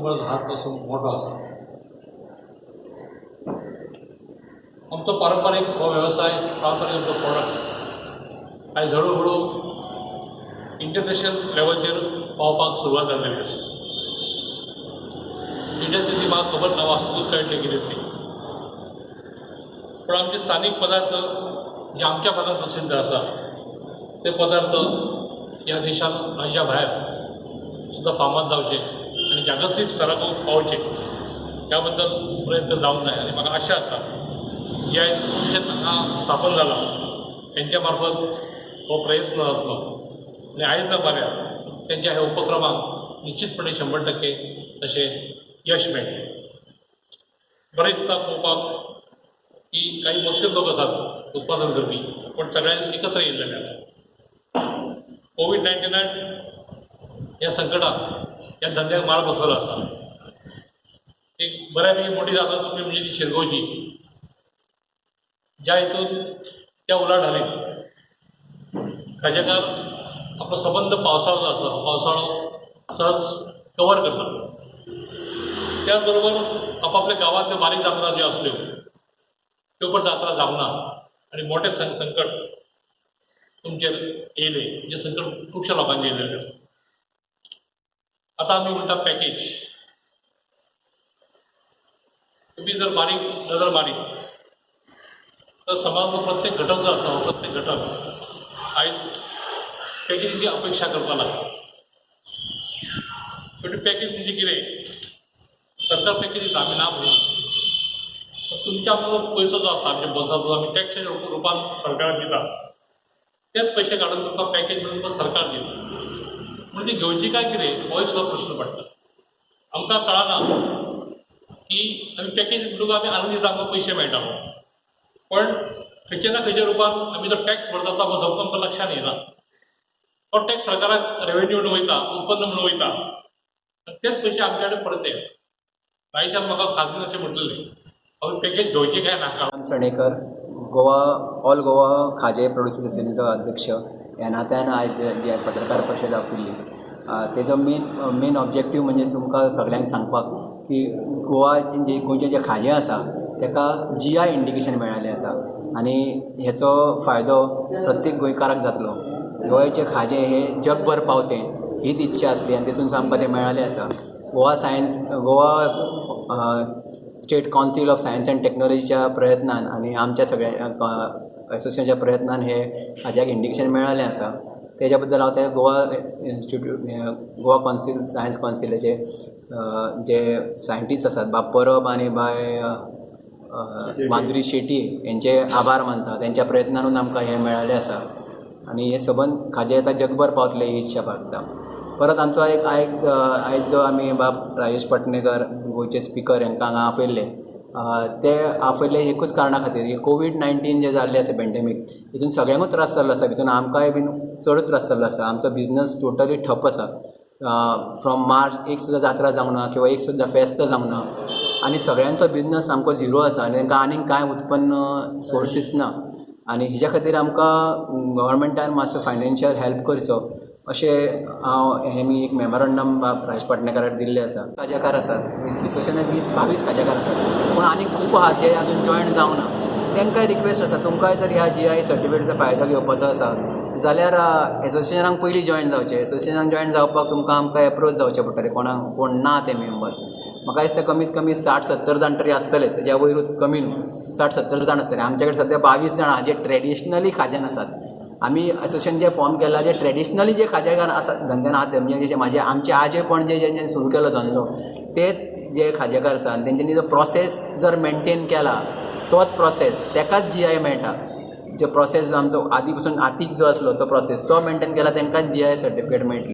कुटुंबाचो हात असो मोठो आसा. आमचो पारंपारीक हो वेवसाय, पारंपारीक आमचो प्रोडक्ट आयज हळू हळू इंटरनॅशनल लेवलचेर पावपाक सुरवात जाल्ली आसा. इंडस्ट्रीची म्हाका खबर ना, वास्तूच कळटलें कितें ती, पूण आमचे स्थानीक पदार्थ जे आमच्या भागात प्रसिद्ध आसा ते पदार्थ ह्या देशान राज्या भायर सुद्दां फामाद जावचे आनी जागतीक स्तराक पावचे ह्या बद्दल प्रयत्न जावंक जाय. आनी म्हाका आशा आसा, जे आयज परिशद हांगा स्थापन जाला तेंच्या मार्फत हो प्रयत्न जातलो आनी आयज ना फाल्यां तेंच्या ह्या उपक्रमाक निश्चितपणे 100% अशें यश मेळटलें. बरें दिसता पळोवपाक की काही मोजके लोक आसात उत्पादन करपी, पूण सगळ्यांनी एकत्र येयल्ले आसा. कोवीड 19 ह्या संकटात ह्या धंद्याक मार बसलेलो आसा. एक बऱ्यापैकी मोठी जात्रा तुमी म्हणजे ती शिरगोवची, ज्या हितून त्या उलाढालीत खाजेकार आपलो सबंद पावसाळो जो आसा, पावसाळो सहज कवर करता. त्याच बरोबर आपापल्या गांवांतल्यो बारीक जात्रा ज्यो आसल्यो त्यो पण जात्रा जावंक ना आनी मोठें संकट तुमचेर येयलें, जें संकट खुबश्या लोकांचेर येयलेलें आसा. आतां आमी म्हणटा पॅकेज. तुमी जर बारीक नजर मारीत तर समाजाचो प्रत्येक घटक जो आसा, हो प्रत्येक घटक आयज पॅकेजीची अपेक्षा करपाक लागला. शेवटी पॅकेज म्हणजे कितें? सरकार पॅकेज दिता, आमी ना म्हणिना, पूण तुमच्या आमचो पयसो जो आसा आमच्या बोल्साचो, आमी टॅक्साच्या रुपान सरकाराक दिता, तेच पयशे काडून तुमकां पॅकेज म्हणून तुमकां सरकार दिता. म्हणून ती घेवची काय कितें होय सुद्दां प्रश्न पडटा. आमकां कळना की आमी पॅकेज म्हणटकूच आमी आनंदी जाता, आमकां पयशे मेळटा म्हणून, पण खंयच्या ना खंयच्या रुपान आमी जो टॅक्स भरता तो धपको आमकां लक्षांत येना. तो टॅक्स सरकाराक रेवेन्यू म्हणून वयता, उत्पन्न म्हणून वयता आनी तेच पयशे आमचे कडेन परत येता. आयच्यान म्हाका खाजगी अशें म्हटलेलें, हांवें पॅकेज घेवची काय नाका. राम सणेकर, गोवा ऑल गोवा खाजें प्रोड्युसर्स असोसिएशनाचो अध्यक्ष ह्या नात्यान आयज जी पत्रकार परिशद आफयल्ली, तेजो मेन मेन ऑब्जेक्टीव म्हणजे तुमकां सगळ्यांक सांगपाक की गोवा जे गोंयचें जें खाजें आसा तेका जीआय इंडिकेशन मेळिल्लें आसा आनी हेचो फायदो प्रत्येक गोंयकाराक जातलो. गोंयचें खाजें हें जगभर पावतें हीच इच्छा आसली आनी तितून आमकां तें मेळिल्लें आसा. Goa State Council of Science and टेक्नॉलॉजीच्या प्रयत्नान आनी आमच्या सगळ्या एसोसिएशनाच्या प्रयत्नान हे खाज्याक इंडिकेशन मेळिल्लें आसा. तेज्या बद्दल हांव ते Goa institute, Goa council, science कौन्सिलाचे जे सायंटिस्ट आसात, बाब परब आनी बाय माधुरी शेटी हेंचे आभार मानता. तेंच्या प्रयत्नानूच आमकां हें मेळिल्लें आसा आनी हें सबंद खाजें आतां जगभर पावतलें ही इच्छा बाळगता. परत आमचो एक आयज आयज जो आमी बाब राजेश पटनेकर, गोंयचे स्पिकर, हांकां हांगा आपयल्ले, ते आपयल्ले एकूच कारणा खातीर. कोवीड 19 जें जाल्लें आसा पेंडेमीक, हितून सगळ्यांकूच त्रास जाल्लो आसा. भितून आमकांय बीन चडूच त्रास जाल्लो आसा. आमचो बिजनस टोटली ठप आसा. फ्रॉम मार्च एक सुद्दां जात्रा जावंक ना किंवा एक सुद्दां फेस्त जावंक ना आनी सगळ्यांचो बिजनस सामको झिरो आसा आनी तांकां आनीक कांय उत्पन्न सोर्सीस ना. आनी हेज्या खातीर आमकां गव्हर्मेंटान मातसो फायनान्शियल हेल्प करचो अशें हांव हें मी एक मेमोरंडम बाब राजेश पाटणेकराक दिल्लें आसा. खाजेकार आसात एसोसिएशनाक, 20-22 खाजेकार आसात, पूण आनीक खूब आहात जे आजून जॉयन जावंक ना. तांकांय रिक्वेस्ट आसा, तुमकांय जर ह्या जीआय सर्टिफिकेटीचो फायदो घेवपाचो आसा जाल्यार एसोसिएशनाक पयलीं जॉयन जावचें. एसोसिएशनाक जॉयन जावपाक तुमकां आमकां एप्रोच जावचें पडटलें. कोणाक कोण ना ते मेंबर्स, म्हाका दिसता कमीत कमी 60-70 जाण तरी आसतले, तेज्या वयरूच कमी न्हू, 60-70 जाण आसतले. आमचे कडेन सद्या 22 जाण आहा जे ट्रेडिशनली खाज्यान आसात. आमी एसोसिएशन जे फॉर्म केला, जे ट्रेडिशनली जे खाजेकार आसात, धंद्यान आहात, म्हणजे जे म्हाजे आमचे आजे पणजे जेंच्यांनी सुरू केलो धंदो, ते जे खाजेकार आसा आनी तेंच्यांनी जो प्रोसेस जर मेनटेन केला तोच प्रोसेस तेकाच जीआय मेळटा. जो प्रोसेस जो आमचो आदी पसून आतीक जो आसलो तो प्रोसेस तो मेनटेन केला, तांकांच जीआय सर्टिफिकेट मेळटली.